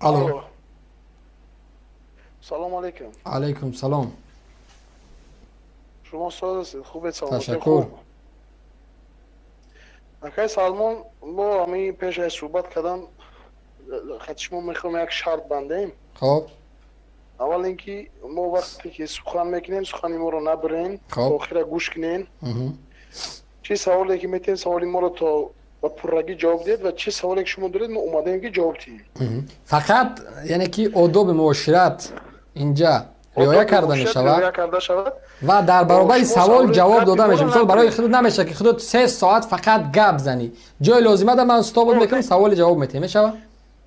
Алло. Салом алейкум. Алейкум салом. Шумо соз ҳастед, хубед, саломатӣ? Ташаккур. Хуб. Акай Салмон, мо ҳамин пеш аз суҳбат кардан хати шумо мехоҳем як шарт бандем. Хоб. Аввал ин ки мо вақте ки сухан мекунем, сухани моро набирен, Хоб. то охира гӯш кунен. Чӣ саволе ки метиҳем, саволи моро то ба пуррагӣ ҷавоб диҳед ва чӣ саволе ки шумо доред, мо омадаем ки ҷавоб диҳем. Фақат яъне ки одоби муошират инҷа риоя Одоби карда муошират мешавад риоя карда шавад ва дар баробари шумо савол саволи ҷавоб гапи дода моро мешавад. Мисол, барои набиред. худат намешавад ки худат 3 соат фақат гап занӣ. Ҷои лозима да ман стобот мекунам, саволи ҷавоб метиҳем, мешавад?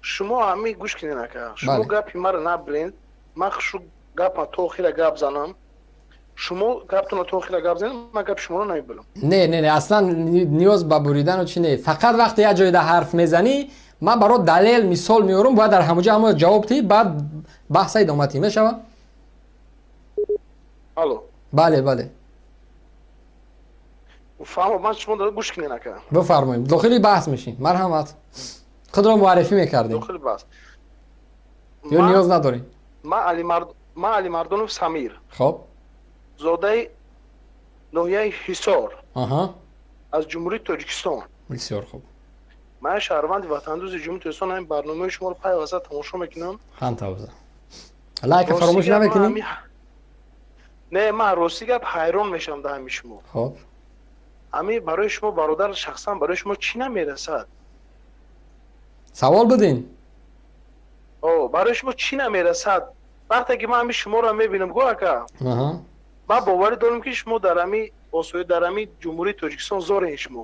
Шумо ҳамин гӯш кунед, ака, шумо Бале. гапи маро набиред. Ман хушу гапа то охира гап занам, шумо гаптонро то охира гап занед, ман гапи шуморо намебирам. Не, не, не, аслан ниёз ба буридану чи не. Фақат вақте як ҷойда ҳарф мезанӣ, ман баро далел, мисол меорам, бояд дар ҳамуҷа ҳамо ҷавоб диҳӣ, баъд баҳса идома диҳӣ, мешавад? Алло. Бале, бале. Фаҳмо, ман шумо доред, гӯш кунед, ака. Бифармоем, дохили баҳс мешем, марҳамат. Худро муаррифӣ мекардем. Дохили баҳс. Ё ниёз надорем? Ман Алимардонов Самир, Хоб. зодаи ноҳияи Ҳисор, аз Ҷумҳурии Тоҷикистон. Бисёр хуб. Ман шаҳрванди ватандӯзи Ҷумҳурии Тоҷикистон, ҳамин барномаи шуморо пайваста тамошо мекунам. Ҳантавза, лайка Рости фаромӯш гап, ман намекунӣ? Не, ман рости гап ҳайрон мешавам дар ҳамин шумо. Хоб. Ҳамин барои шумо, бародар, шахсан барои шумо чӣ намерасад? Савол бидин. О, барои шумо чӣ намерасад? Вақте ки ман ҳамин шуморо мебинам, гӯ, ака, ман боварӣ дорам, ки шумо дар ҳамин осои, дар ҳамин Ҷумҳурии Тоҷикистон зорен. Шумо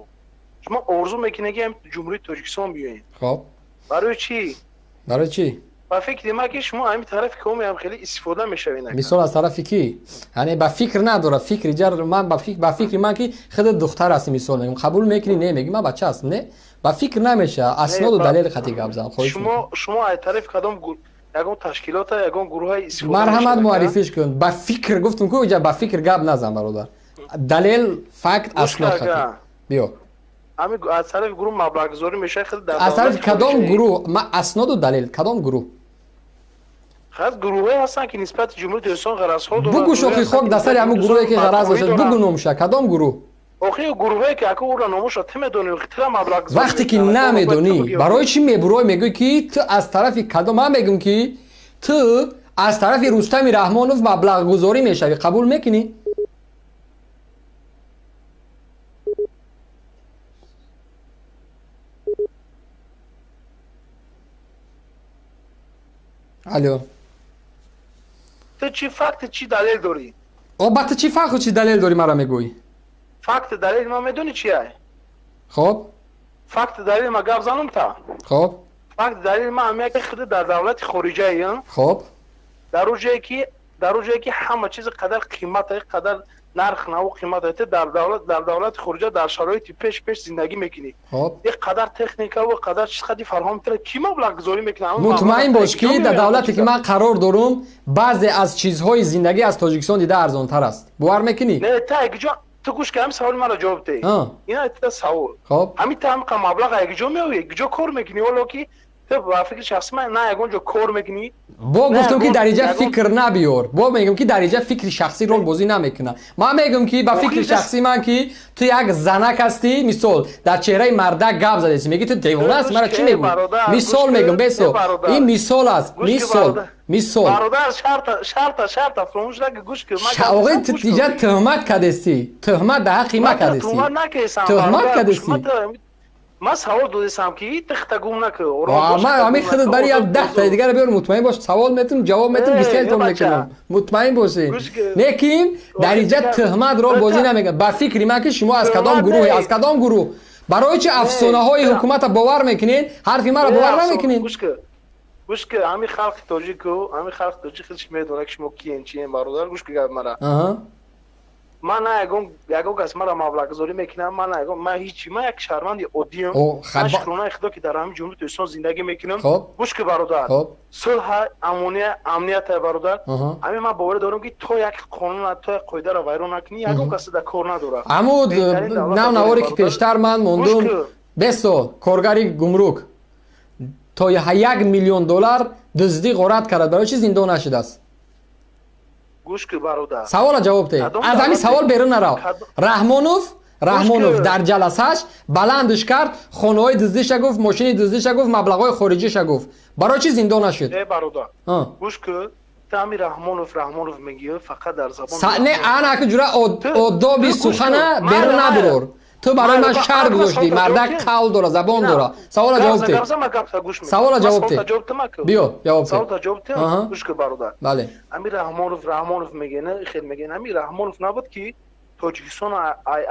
орзу мекунед, ки ҳамин Ҷумҳурии Тоҷикистон биёед. Хоб. Барои чӣ? Барои чӣ? Ба фикри ман, ки шумо ҳамин тарафи комиам хеле истифода мешавед, ака. Мисол, аз тарафи кӣ? Яъне ба фикр надорад фикри ҷар. Ман ба фикри ман, ки худат духтар ҳастӣ, мисол мегӯм, қабул мекунӣ? Не, мегӣ, ман бача ҳастам. Не, ба фикр намешавад. Асноду далели қатъӣ гап зан, хоҳиш. Шумо аз тарафи кадом ягон ташкилота, ягон гурӯҳҳои истифода Марҳамат, мешавед, ака? муаррифиш кун. Ба фикр гуфтум ку, иҷа ба фикр гап назан, бародар. Далел, факт, Гӯш аснод кун, қатъӣ ака. Биё. Ҳамин аз тарафи гурӯҳ маблағгузорӣ мешавад, хеле дар Аз тарафи давлати кадом хориҷӣ. гурӯҳ? Ма асноду далел, кадом гурӯҳ? Хас гурӯҳҳое ҳастанд, ки нисбати Ҷумҳурии Тоҷикистон ғаразҳо доранд. Бугӯ, шохи Гурӯҳе хок ҳастанд, дар ки сари ҳамун нисбати гурӯҳе ки Ҷумҳурии ғараз Тоҷикистон дошт, бадхоҳӣ бугӯ доранд. номуша, кадом гурӯҳ? Охи, гурӯҳое ки, ака, ӯра номуша ту медонӣ, охи, тура маблағгузорӣ Вақте ки мекунанд, ака, намедонӣ, бояд ту бигӯӣ. барои чӣ мебурой, мегӯӣ, ки ту аз тарафи кадом? Ман мегӯм, ки ту аз тарафи Рустами Раҳмонов маблағгузорӣ мешавӣ, қабул мекунӣ? Алло. Ту чӣ факти, чӣ далел дорӣ? О, ба ту чӣ факту чӣ далел дорӣ, мара мегӯӣ? Факти далели ман медонӣ чи ай? Хоб. Факти далели ман гап занам та. Хоб. Факти далели ман ҳам яке худи дар давлати хориҷаи, Хоб. дар он ҷое ки ҳама чизи қадар қимат, қадар нарх наву қимат, ту дар давлати хориҷа, дар шароити пеш пеш зиндагӣ мекунӣ. Хоб. Ин қадар техникаву қадар чиз қади фарҳом тира кӣ маблағгузорӣ мекунад? Мутмаин бош, ки дар давлате ки ман қарор дорум, баъзе аз чизҳои зиндагӣ аз Тоҷикистон дида арзонтар аст, бовар мекунӣ? Не, та якҷо ту гӯш ки, ҳамин саволи маро ҷавоб деҳ. Ина та савол. Хоб. Ҳамин та ҳамқа маблағ якҷо меояд, куҷо кор мекунӣ? Ҳоло ки ту ба фикри шахси ман на ягон ҷо кор мекунӣ. Бо Не, гуфтум, ки дар инҷа фикр набиёр. Бо мегӯм, ки дар инҷа фикри шахсӣ рол бозӣ намекунад. Ман мегӯм, ки ба фикри шахсӣ ман, ки ту як занак ҳастӣ, мисол, дар чеҳраи мардак гап задеси, мегӣ, ту девона ҳастӣ, мара чӣ Э, мегӯӣ? бародар, Мисол гӯш кун, мегӯм, бесо. э, бародар. Ин мисол аст. Гӯш кун, Мисол. бародар. Мисол. Бародар, шарта фаромӯш накун, гӯш кун. Ман гап Оғои, мезанам, гӯш кун. инҷа тӯҳмат кардестӣ, тӯҳмат дар ҳаққи ма Ман туро кардестӣ. туҳмат накардам, Туҳмат бародар, гӯш кардестӣ. кун. Ман савол додесам, ки тихта гум накун, ором бош, Ман хита ҳамин гум худат накун, бари як озод, 10 таи озод. дигара биёр, мутмаин бош, савол метум, ҷавоб метум, Э, гиселтон бача. мекунам, мутмаин бошед. Гӯш кун. Лекин дар инҷа Дигар- тӯҳмат рол бозӣ намекунад. Ба фикри ман, ки шумо аз кадом Тӯҳмат гурӯҳе, не. аз кадом гурӯҳ, барои чи афсонаҳои ҳукумата бовар мекунед, ҳарфи маро Э, бовар афсона- намекунед? Гӯш кун, гӯш кун, ҳамин халқи тоҷику, ҳамин халқи тоҷик худш медонад, ки шумо киен, чиен, бародар, гӯш кун гапи мара. Ман на ягон кас мара маблағгузорӣ мекунам, ман на ягон, ман ҳичи, ман як шаҳрванди оддиам. О, Ман шукронаи худо, ки дар ҳамин Ҷумҳурии Тоҷикистон зиндагӣ мекунам. Хоб. Гӯш кун, бародар. Хоб. Сулҳ, амония, амнията, бародар. Ҳамин ман боварӣ дорам, ки то як қонун, то як қоидаро вайрон накунӣ, ягон касе дар кор надорад. Амуд Беҳтарин давлат нав дорем, наворе ки бародар. пештар ман Гӯш мондум кун. бесо, коргари гумрук. То 1 миллион доллар дуздӣ, ғорат кард, барои чӣ зиндон нашудааст? Гӯш ки, бародар. Савола ҷавоб деҳ. Аз ҳамин савол берун нарав. Раҳмонов дар ҷаласаш баландш кард, хонаҳои дуздиша гуфт, мошини дуздиша гуфт, маблағҳои хориҷиша гуфт, барои чӣ зиндон нашуд? Э, бародар, гӯш ки, тами Раҳмонов, Раҳмонов мегӯӣ, фақат дар забон. Не, анаки ҷура одоби сухана берун набурор. Ту барои ман шар гузоштӣ. Мардак қавл дора, забон дора. Савола ҷавоб деҳ, савола ҷавоб деҳ, биё, ҷавоб деҳ. Гӯш ки, бародар. Бале. Ами Раҳмонов, Раҳмонов мегӯ, хел мегӯ, ами Раҳмонов набуд, ки Тоҷикистон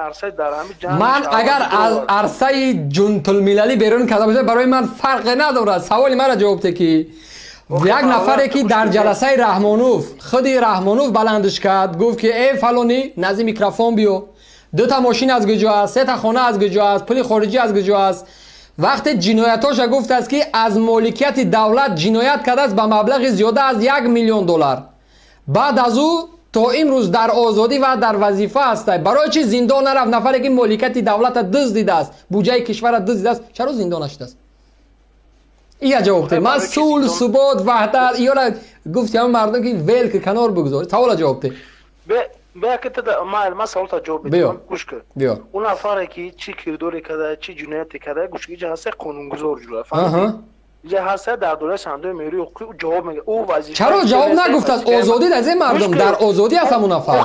арсаи дар ҳами ҷанг. Ман агар аз арсаи ҷунтулмилалӣ берун карда бошад, барои ман фарқе надорад. Саволи маро ҷавоб деҳ, ки як нафаре, ки дар ҷаласаи Раҳмонов, худи Раҳмонов баландш кард, гуфт, ки э фалонӣ, назди микрофон биё, дута мошин аз куҷо аст, сета хона аз куҷо аст, пули хориҷӣ аз куҷо аст, вақте ҷиноятоша гуфтааст, ки аз моликияти давлат ҷиноят кардааст ба маблағи зиёда аз 1 миллион доллар, баъд аз ӯ то имрӯз дар озодӣ ва дар вазифа аст. Барои чӣ зиндон нарафт? Нафаре, ки моликияти давлата дуздидааст, буҷаи кишвара дуздидааст, чаро зиндон нашудааст? Ия ҷавоб те. Ман сулҳ, субот, ваҳдат иёра гуфти, ҳама мардум, ки вел ки, канор бигузор. Савола ҷавоб те. Ман саволта ҷавоб медиҳам, гӯш кун. Биё. Он нафаре, ки чӣ кирдоре карда, чӣ ҷинояте карда, гӯш, иҷа ҳаста қонунгузор, ҷура иҷа ҳаста дар доираи сандуқи меъёрии ҳуқуқӣ ҷавоб мега ӯ вазифа. Чаро ҷавоб нагуфтааст? Озодӣ дар ин мардум, дар озодӣ аст ҳамон нафар.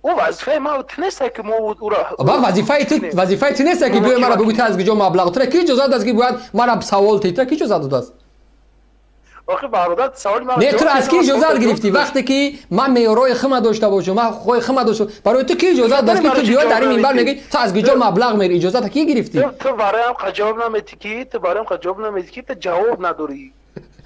Ӯ вазифаи ма ту неста, ки мо ӯро Ба вазифаи ту, вазифаи ту неста, ки биёй мара бигӯ, ту аз куҷо маблағ. Тура ки иҷозат даст, ки бояд мара савол тӣ? Тура ки иҷозат додааст? Охи, бародар, саволи ман. Не, туро аз ки иҷозат гирифтӣ? Вақте ки ман меъёрҳои хима дошта бошам, ман ҳуқуқҳои хима дошта, барои ту ки иҷозат даст, ки ту биёй дар ин минбар мегӯӣ, ту аз куҷо маблағ мери? Иҷозата ки гирифтӣ? Ту бароям қа ҷавоб наметӣ, ки ту бароям қа ҷавоб наметӣ, ки ту ҷавоб надорӣ,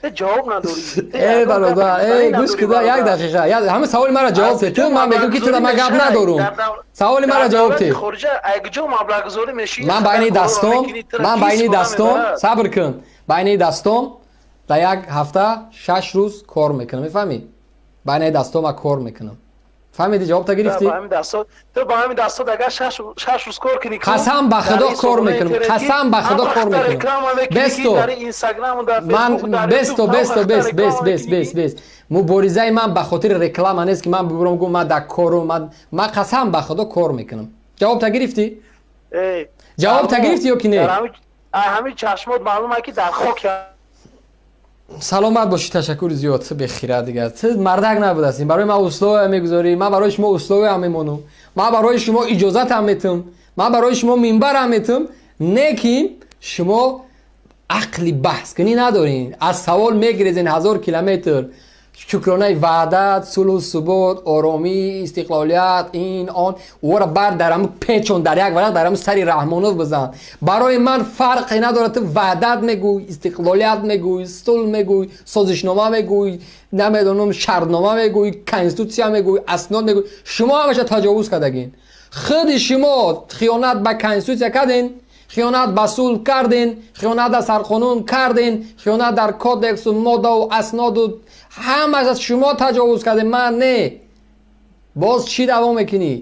ту ҷавоб надорӣ. Э, бародар, э, гӯш куда, як дақиқа, ҳама саволи маро ҷавоб те. Ту, ман мегӯм, ки тура ман гап надорум, саволи маро ҷавоб те. Ман байни дастом, ман байни дастом, сабр кун, байни дастом дар як ҳафта 6 рӯз кор мекунам, мефаҳмӣ? Байни дастом ман кор мекунам, фаҳмиди? Ҷавобта гирифтӣ? Қасам ба Худо, кор мекунам, қасам ба Худо, кор мекунам. Бесто ман, бесто, бесто, бес, бес, бес, бес, бес. Муборизаи ман ба хотири реклама нест, ки ман бибурам, гум, ман дар кору ман, қасам ба Худо, кор мекунам. Ҷавобта гирифтӣ? Ҷавобта гирифтӣ ё ки не? Ҳамин чашмот маълума, ки дар хок. Саломат бошӣ, ташаккури зиёд. Бехира дигар ту мардак набудастӣ. Барои ман условия мегузорӣ, ман барои шумо условия мемонам, ман барои шумо иҷозатам метам, ман барои шумо минбарам метам, не ки шумо ақли баҳскунӣ надорин, аз савол мегирезен 1000 километр. Шукронаи ваҳдат, сулҳу субот, оромӣ, истиқлолият, ин он ора бар дар ҳамн печон, дар як варақ дар ҳамн сари Раҳмонов бизан. Барои ман фарқе надорад, ту ваҳдат мегӯй, истиқлолият мегӯй, сулҳ мегӯй, созишнома мегӯй, намедонам, шартнома мегӯй, конститутсия мегӯй, аснод мегӯй. Шумо ҳамаша таҷовуз кардагин. Худи шумо хиёнат ба конститутсия карден, хиёнат ба сулҳ карден, хиёнат дар сарқонун карден, хиёнат дар кодексу моддаву асноду ҳамаш аз шумо таҷовуз кардем, ман не. Боз чӣ давом мекунӣ?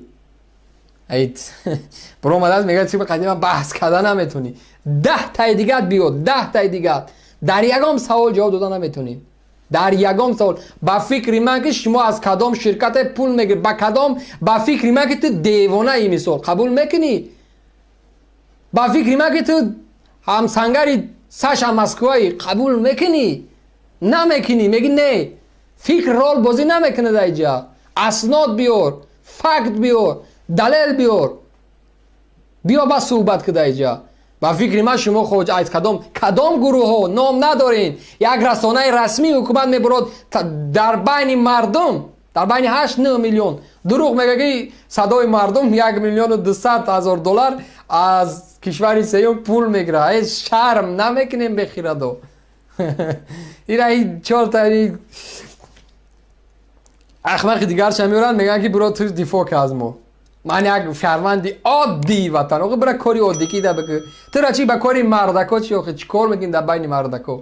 Биромадааст, мегӯяд, чи қадима баҳс карда наметонӣ. 10 таи дигат биёд, 10 таи дигат дар ягон савол ҷавоб дода наметонӣ, дар ягон савол. Ба фикри ман, ки шумо аз кадом ширкате пул мегиред, ба кадом, ба фикри ман, ки ту девонаи, мисол, қабул мекунӣ? Ба фикри ман, ки ту ҳамсангари Саша Москваи, қабул мекунӣ, намекунӣ? Меги не, фикр рол бозӣ намекунад айҷа. Аснод биёр, факт биёр, далел биёр, биё ба суҳбат куда айҷа. Ба фикри ман, шумо хоҷ аз кадом гурӯҳҳо ном надорен. Як расонаи расмии ҳукумат мебурод, дар байни мардум, дар байни 8-9 миллион дурӯғ мега, ки садои мардум 1 200 000 доллар аз кишвари сеюм пул мегирад. Э, шарм намекунем, бехирадо? Ира чорта ахмақи дигарша меоранд, мегӯянд, ки биро, ту дифоъ ка аз мо. Ман як шаҳрванди оддии ватан. Охи, бира, кори оддикӣ да бикӯ. Тура чи ба кори мардако чи? Охи, чӣ кор мекунӣ дар байни мардако?